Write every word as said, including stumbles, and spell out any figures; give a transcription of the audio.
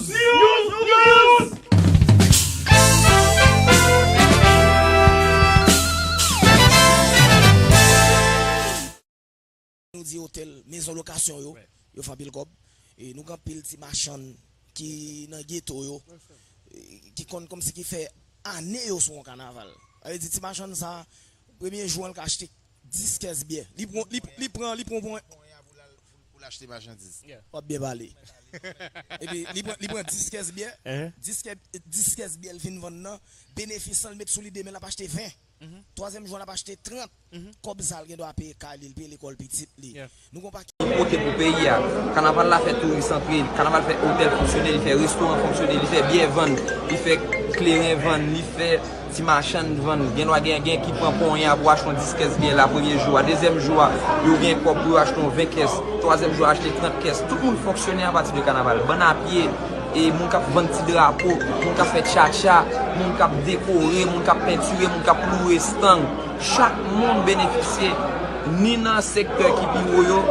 News, news, news. Nou di otèl, mezon lokasyon yo, yo fè anpil kòb. E nou gen anpil ti machann ki nan geto yo, e ki konn kòmsi ki fè ane yo sou yon kanaval. Sa vle di ti machann sa, premye jou an, l ka achte dis kès byè. Li pran, li, li pran, li pran, pran. Pou l achte machandiz. W ap byen pale. Epi li pran, li pran dis kès byè, dis kè-, dis kès byè l fin vann nan, benefis lan l met sou li, demen l ap achte ven. Twazyèm jou an l ap achte trant. Kòb sa l gen dwa peye kay li, l peye lekòl pitit li. Nou gon pakèt. Pote pou peyi a. Kanaval la fè touris antre, kanaval fè otèl fonksyone, li fè restoran fonksyone, li fè byè vann, li fè kleren vann, li fè ti machann vann. Gen dwa gen, gen ki pran ponyen a pou achte yon dis kès byè la premye jou a. Dezyèm jou a, yo gen kòb pou yo achte yon ven kès. Twazyèm jou a, achte trant kès. Tout moun fonksyone apati de kanaval. Bann a pye, e moun k ap vann ti drapo, moun k ap fè tchatcha, moun k ap dekore, moun k ap pentire, moun k ap loure estang. Chak moun benefisye, ni nan sektè ki pi wo yo,